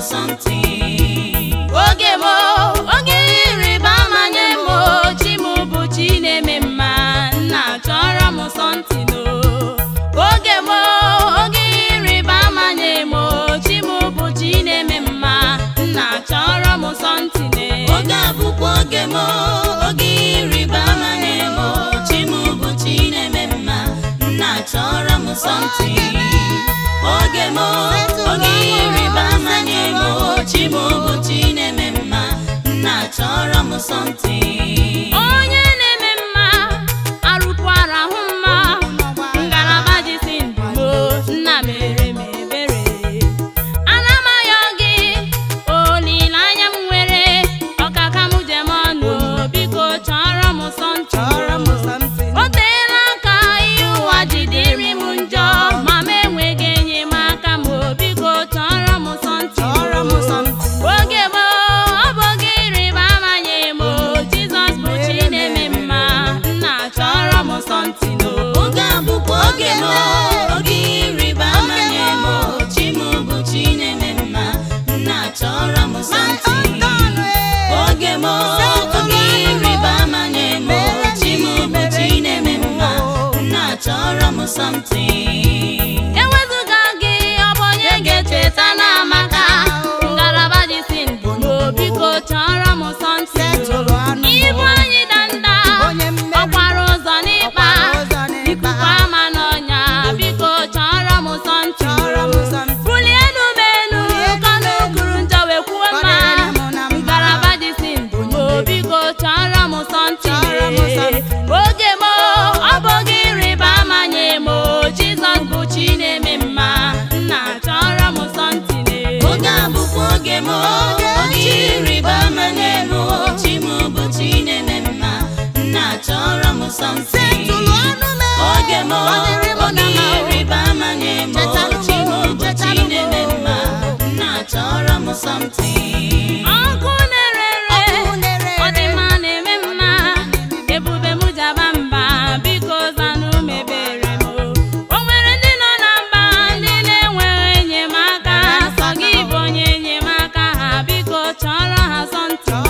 something. Oge m, oge ịrịba ama nye m, chi m bụ chi na-eme mma, nna chọrọ m something o. Oge m, oge ịrịba ama nye m, chi m bụ chi na-eme mma, nna chọrọ m something e. Oge a bụkwa oge m, oge ịrịba ama nye m, chi m bụ chi na-eme mma, nna chọrọ m something. Oge m, oge ịrịba ama nye m, chi m bụ chi na-eme mma, nna chọrọ m something. Onye na-eme mma, arụkwara ahụ mma, ngalaba ji si ndụ m, nna mere m ebere. Ana m ayọ gị, olileanya m nwere, ọkaka m jem ọnụ, biko chọrọ m something. O teela aka ihe ụwa ji dịrị m njọ, ma m enweghị enyemaka m, biko chọrọ m something. Oge m, ọ bụ oge ịrịba ama nye m, Jizọs bụ chi na-eme mma, nna chọrọ m something o. Oge a bụkwa oge m, oge ịrịba ama nye m, chi m bụ chi na-eme mma, nna chọrọ m something. Oge m, oge ịrịba ama nye m, chi m bụ chi na-eme mma, nna chọrọ m something. Ewezụga gị, ọ bụ onye ga-echeta na amaka, ngalaba ji si ndụ m, biko chọrọ m something. Ibu anyị danda, ọkwara ụzọ n'ịkpa, ikuku ama n'ọnya, biko chọrọ m something. Bulie enu m elu, kọnụ kwuru njọ wee kwuo mma, ngalaba ji si ndụ m, biko chọrọ m something. Oge m, ọ bụ oge ịrịba ama nye m, Jizọs bụ chi na-eme mma, nna chọrọ m something. Oge a bụkwa oge m, oge ịrịba ama nye m, chi m bụ chi na-eme mma, nna chọrọ m something. Oge m, oge ịrịba ama nye m, chi m bụ chi na-eme mma, nna chọrọ m something. Ọkụ na-ere ere, ọ dị mma na-eme mma, ebube m jaba mba, biko zanụ mebere m. O nwere ndị nọ na mba, ndị na-enweghị enyemaka, sọ gị bụ onye enyemaka ha, biko chọrọ ha something.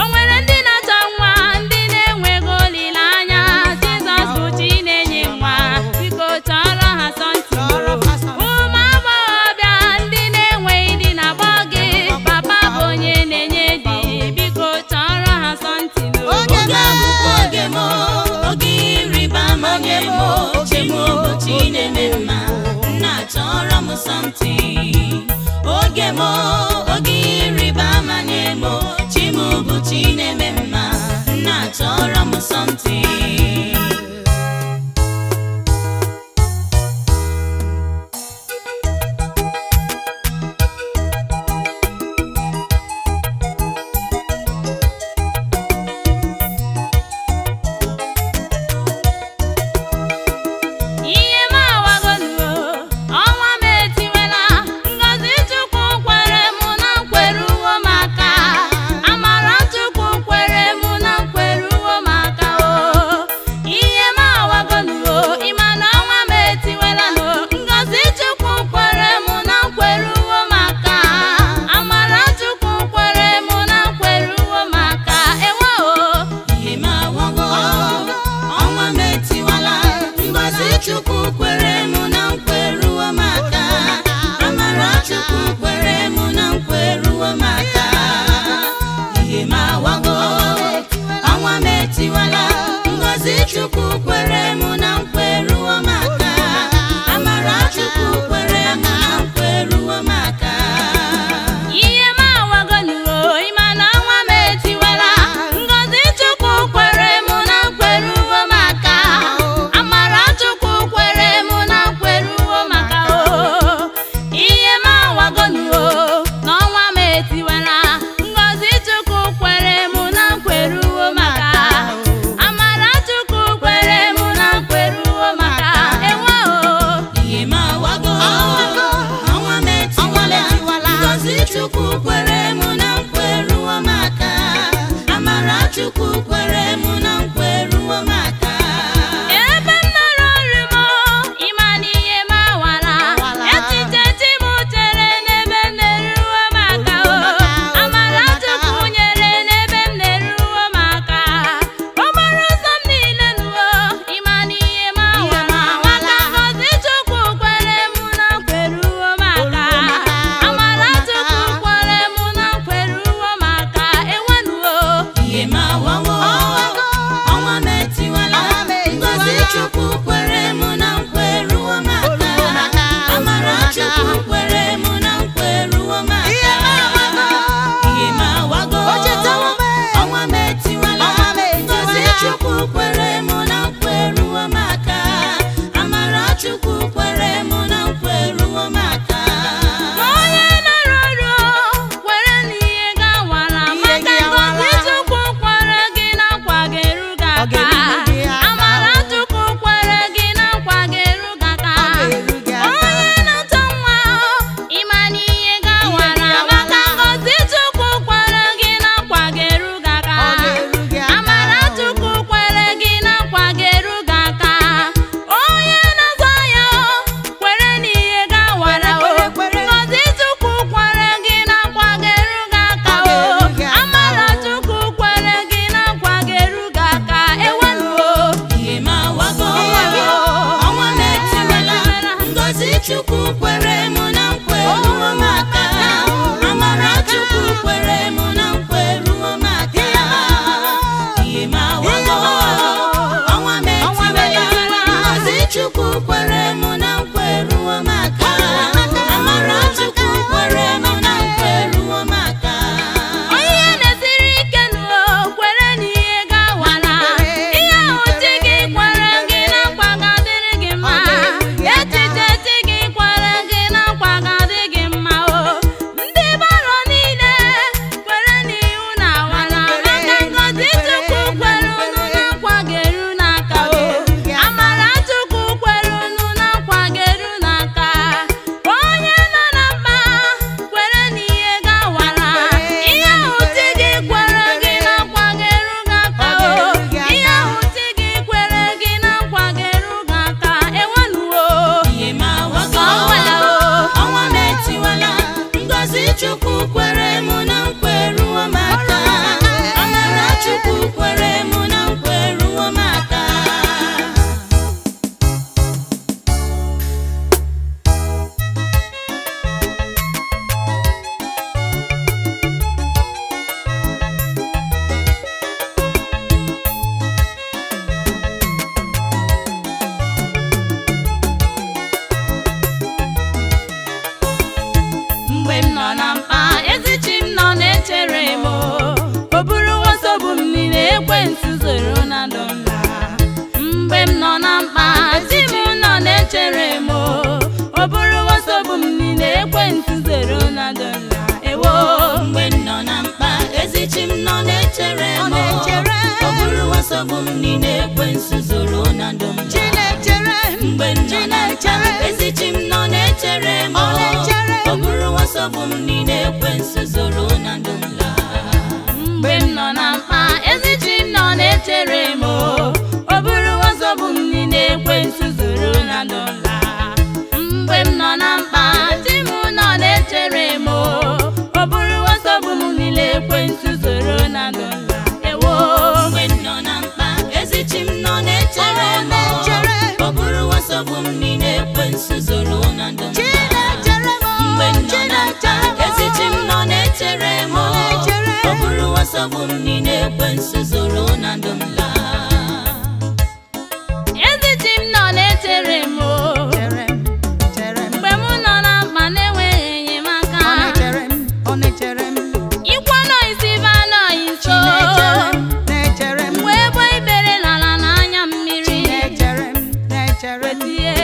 O nwere ndị na-achọ nwa, ndị na-enweghị olileanya, Jizọs bụ chi na-enye nwa, biko chọrọ ha something. Ụmụ agbọghọbịa ndị na-enweghị di na-akpọ gị, papa bụ onye na-enye di, biko chọrọ ha something. Oge a bụkwa oge m, oge ịrịba ama nye m, chi m bụ chi na-eme mma, nna chọrọ m something. Oge m, oge ịrịba ama nye m, chi m bụ chi na-eme mma, nna chọrọ m something. Ihe m awagonuo, ọnwa m etiwela, ngọzi Chukwu kwere mụ na nkwere uwe m aka, amara Chukwu kwere mụ na nkwere uwe m aka o. Ihe m awagonuo, ịma na ọnwa m etiwela no, ngọzi Chukwu kwere mụ na nkwere uwe m aka, amara Chukwu kwere mụ na nkwere uwe m aka, ewo o. Ihe m awago, ọnwa m etiwala, ngọzi Chukwu kwere mụ na nkweruo m aka, amara Chukwu kwere mụ na nkweruo m aka. Ihe m awago, ọnwa m etiwala, ngọzi Chukwu kwere mụ na nkweruo m aka, amara Chukwu kwere mụ na nkweruo m aka. Ihe m awagonuo, ịma na ọnwa m etiwela, ngọzi Chukwu kwere mụ na nkweruo m aka, amara Chukwu kwere mụ na nkweruo m aka o. Ihe m awagonuo, na ọnwa m etiwela, ngọzi Chukwu kwere mụ na nkweruo m aka, amara Chukwu kwere mụ na nkweruo ekwensu zoro na ndụ m laa. Mgbe m nọ na mkpa, di m nọ na-echere m o. O buruwo nsogbu m niile, ekwensu zoro na ndụ m laa. Ewo. Mgbe m nọ na mkpa, ezi chi m nọ na-echere Ọ m. na-echere. Ọ bụrụwo nsogbu m niile, ekwensu zoro na ndụ m laa. Chinechere m. Mgbe m nọ na mkpa, ezi chi m nọ na-echere m. Ọ na-echere m. Ọ bụrụwo nsogbu m niile, ekwensu zoro na ndụ m laa. Mgbe m nọ na mkpa, ezi chi m nọ na-echere m o. O buruwo nsogbu m niile, ekwensu zoro na ndụ m laa. Mgbe m nọ na mkpa, di m nọ na-echere m o. O buruwo nsogbu m niile, ekwensu zoro na ndụ m laa. Ewo. Mgbe m nọ na mkpa, ezi chi m nọ na-echere Ọ m. na-echere. Ọ bụrụwo nsogbu m niile, ekwensu zoro na ndụ m laa. Chinechere m. Mgbe m nọ na mkpa, ezi chi m nọ na-echere m. Ọ na-echere. Ọ bụrụwo nsogbu m niile, ekwensu zoro na ndụ m laa. Ezi chi m nọ na-echere m o. Chere m, chere m. Mgbe m nọ na mkpa na-enweghị enyemaka. Ọ na-echere m, ọ na-echere m. Ikwu anọghị isi ibe anọghị nso. Chinechere m, na-echere m. Wee gbuo ikpere n'ala n'anya mmiri. Chinechere m, na-echere m. Tie,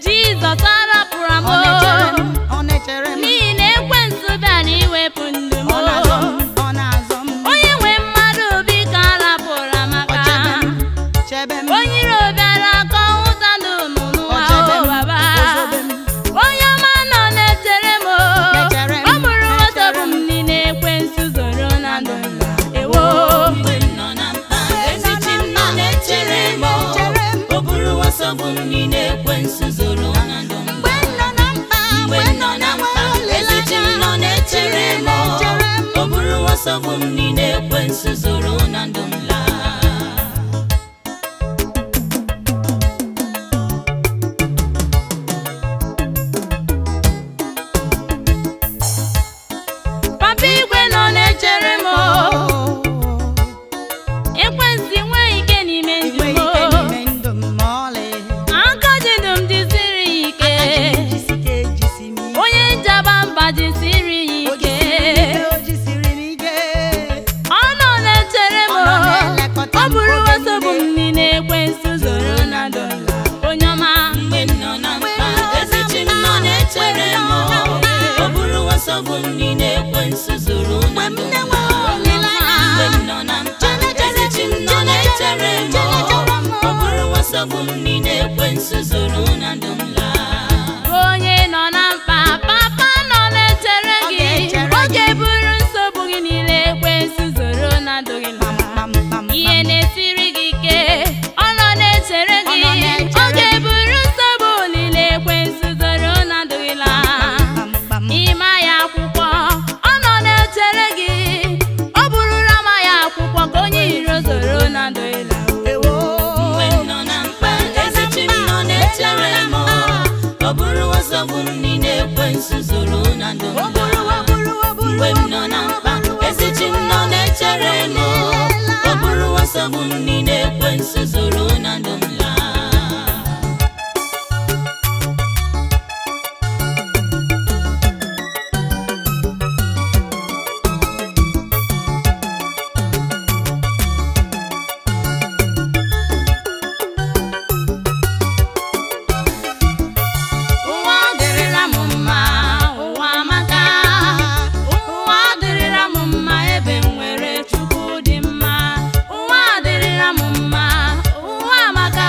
Jizọs arapụrụ m Ọ na-echere m, ọ na-echere m. n'ihi na ekwensu bịara iwepụ ndụ m. Ọ na-azọ m, ọ na-azọ m. Onye nwe mmadụ biko arapụrụ Ọ amaka. chebe m, chebe m. Onye iro bịara ka ọ hụta ndụ m Ọ n'ụwa chebe o m, baba. o zobe m. Onye ọma nọ na-echere m o. Na-echere m, Ọ bụrụ na-echere nsogbu m niile, ekwensu zoro na ndụ m. Ewo. Mgbe m nọ na mkpa, ezi chi m nọ na-echere m. Na-echere m. Ọ bụrụwo nsogbu m niile, ekwensu zoro na ndụ m Mgbe laa. m nọ na mkpa, Mgbe m nọ na mkpa, ezi chi m nọ na-echere m. Na-echere m. Ọ bụrụwo nsogbu m niile, ekwensu zoro na ndụ m laa. Papa igwe nọ na-echere m o. Ekwensu enweghị ike n'ime ndụ Enweghị m ike o. n'ime ndụ m ma ọlị. Aka ji ndụ m jisiri ya ike. Jisike, jisi m ike. Onye njaba mba jisiri ya O ike. jisiri m ike, o jisiri m ike. Ọ nọ na-echere m Ọ nọ na-elekọta o. Ọ m bụrụ oge nsogbu m niile, ekwensu zoro na ndụ m. Onye ọma. Mgbe m nọ na mkpa, ezi chi m nọ na-echere m. Ọ bụrụwo nsogbu m niile, ekwensu zoro na Mgbe ndụ m m na-enweghị laa. olileanya. Mgbe m nọ na mkpa, ezi chi m nọ na-echere m. Ọ bụrụwo nsogbu m niile, ekwensu zoro na ndụ m laa. Onye nọ na mkpa, papa nọ na-echere Ọ gị. ga-echere Oge gị. buru nsogbu gị niile, ekwensu zoro na ndụ gị laa. Pam, pam, Ihe pam. na-esiri gị ike, ọ nọ na-echere Ọ gị. nọ na-echere Oge gị. buru nsogbu niile, ekwensu zoro na ndụ gị laa. Pam, pam. Ịma ya akwụkwọ, ọ nọ na-echere gị. Ọ bụrụla ma ya akwụkwọ ka onye iro zoro na ndụ gị laa. Ewo. Mgbe m nọ na mkpa, ezi chi m nọ na-echere m. Ọ bụrụwo nsogbu m niile, ekwensu zoro na ndụ m O buruwo, laa. buruwo, buruwo, Mgbe m nọ na mkpa, ezi chi m nọ na-echere m. Ọ bụrụwo nsogbu m niile, ekwensu zoro na ndụ m laa. Ụwa adịrịla m mma, ụwa amaka. Ụwa adịrịla m mma ebe m nwere Chukwu dị mma. Ụwa adịrịla m mma, ụwa amaka.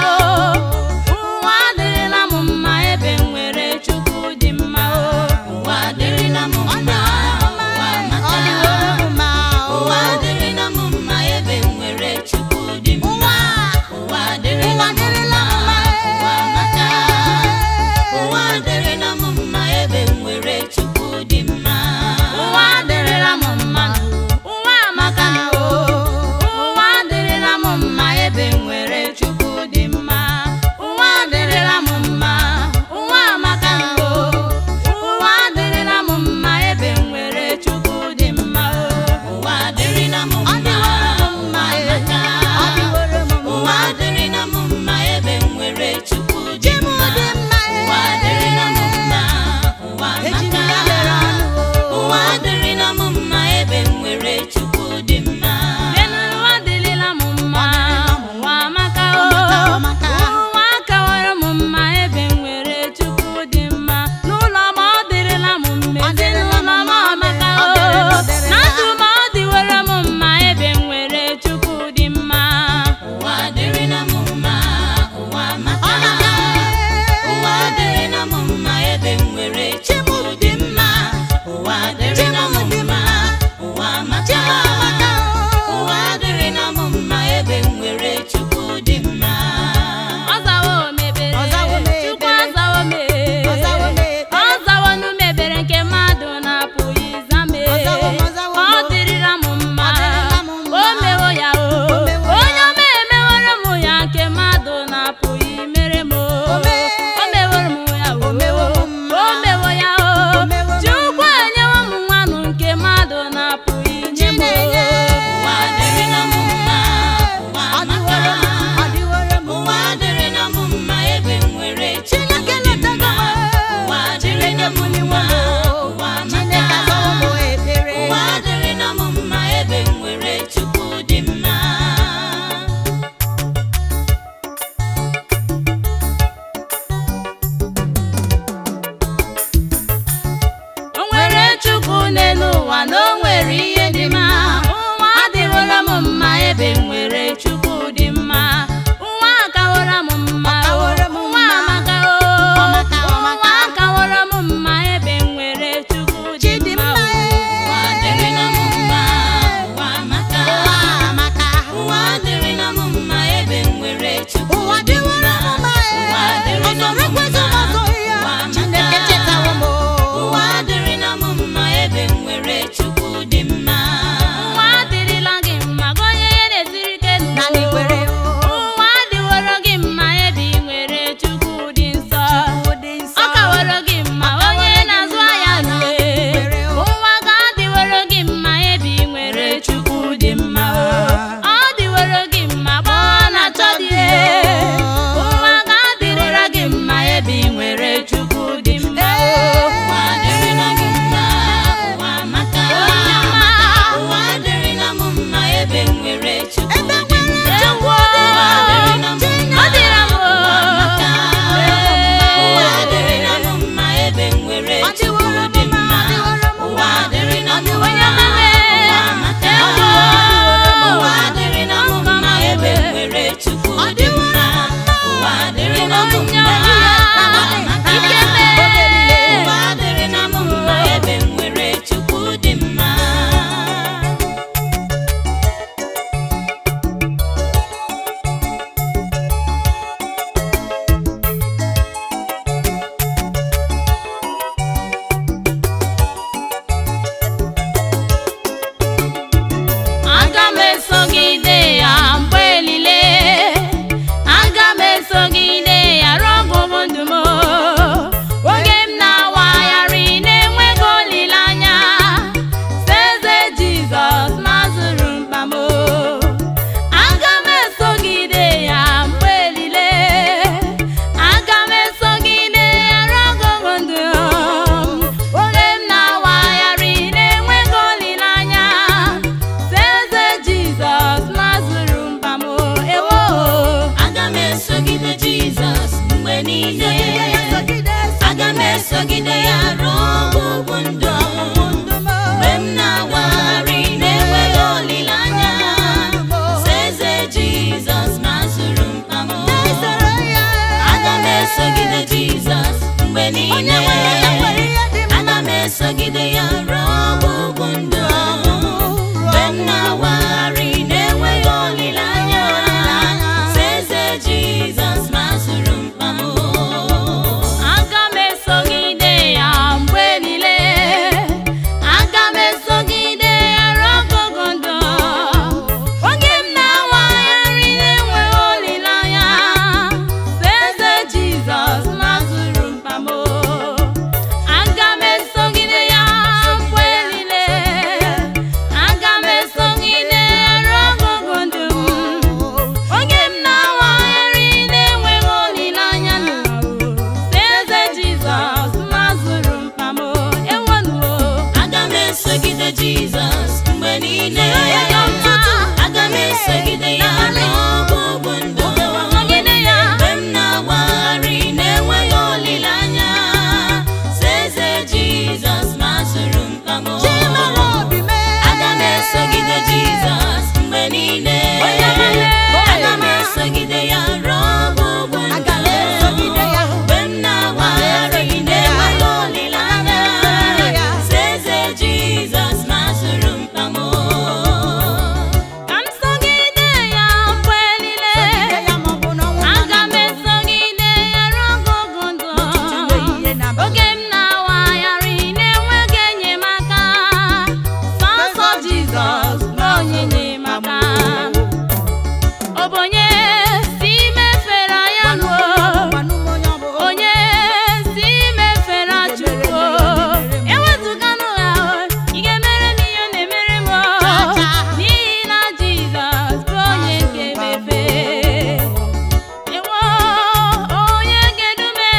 esogide ya ruo ọgwụgwụ ndụ. Mgbe m na-awagharị na-enweghị olileanya, sọ eze Jizọs mazuru mkpa m. Aga m esogide Jizọs mgbe niile. Aga m esogide ya ruo ọgwụgwụ ndụ. Mgbe m na-awagharị na-enweghị olileanya, sọ eze Jizọs mazuru mkpa m. Aga m esogide ya mgbe niile. Aga m esogide ya ruo ọgwụgwụ ndụ. Oge m na-awagharị na-enweghị olileanya, sọ eze Jizọs mazuru mkpa m. Aga m esogide ya mgbe niile. Aga m esogide ya ruo ọgwụgwụ ndụ m. Oge m na-awagharị na-enweghị olileanya n'ụwa, eze Jizọs mazuru mkpa m. Ewonuo. Aga m esogide Jizọs mgbe niile. Aga m esogide ya ruo ọgwụgwụ ndụ. Nọgide ya. Mgbe m na-awagharị na-enweghị olileanya, sọ eze Jizọs mazuru mkpa m. Aga m esogide Jizọs mgbe niile. Aga m esogide ya ruo ọgwụgwụ ndụ. Mgbe m na-awagharị na-enweghị olileanya, sọ eze Jizọs mazuru mkpa m. Ka m sogide ya mgbe niile. Aga m esogide ya ruo ọgwụgwụ ndụ. Oge m na-awagharị na-enweghị enyemaka, sọsọ Jizọs bụ onye enyemaka. Ọ bụ onye si mefere ya nụọ, onye si mefere Chukwu. Ewezụganụ ya, ị ga-emere m ihe ọ na-emere m, n'ihi na Jizọs bụ onye nke mefe. Ewo, onye ga-edume,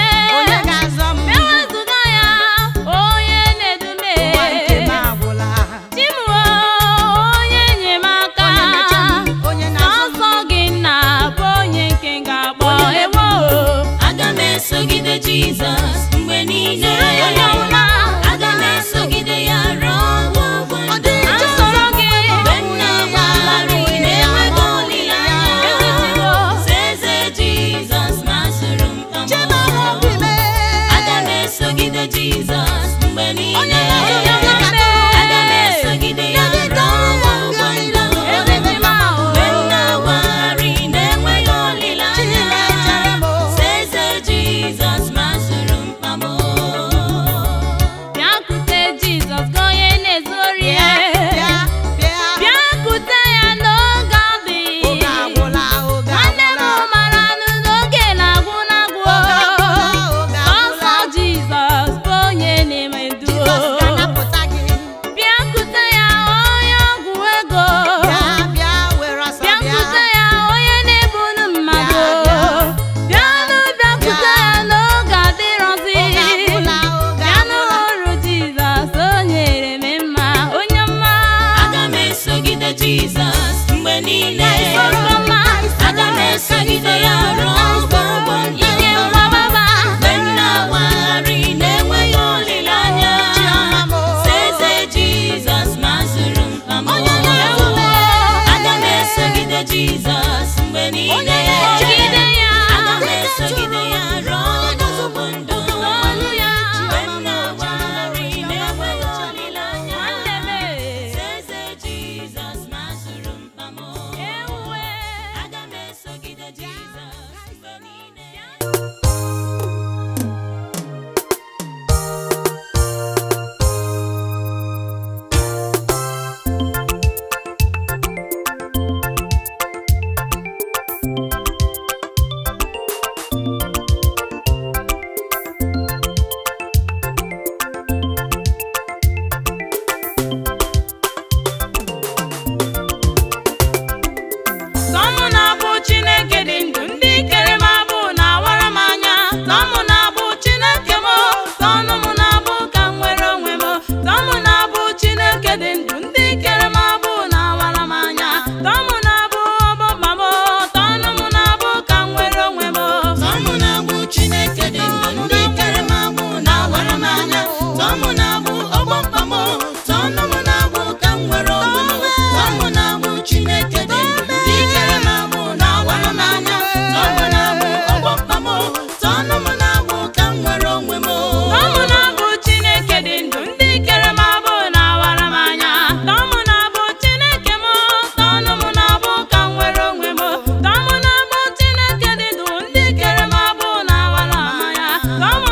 ewezụga ya, onye na-edume. Chimuo, onye enyemaka, sọsọ gị nna bụ onye nke ga-akpọ. Ewo. Aga m esogide Jizọs mgbe niile. Aga m esogide ya ruo ọgwụgwụ ndụ. Asọrọ gị. Mgbe m na-awagharị na-enweghị olileanya, sọ eze Jizọs mazuru mkpa m. Aga m esogide Jizọs mgbe niile. Aga m esogide ya ruo ọgwụgwụ ndụ. Mgbe m na-awagharị na-enweghị olileanya, sọ eze Jizọs mazuru mkpa m. Bịakwute Jizọs ka onye na-ezori ya. Bịakwute ya n'oge ọ dị. Nwanne m mara nụ n'oge na-agwụ na-agwụ. Ọsọ Jizọs bụ onye na-emedu. Ka ọnwa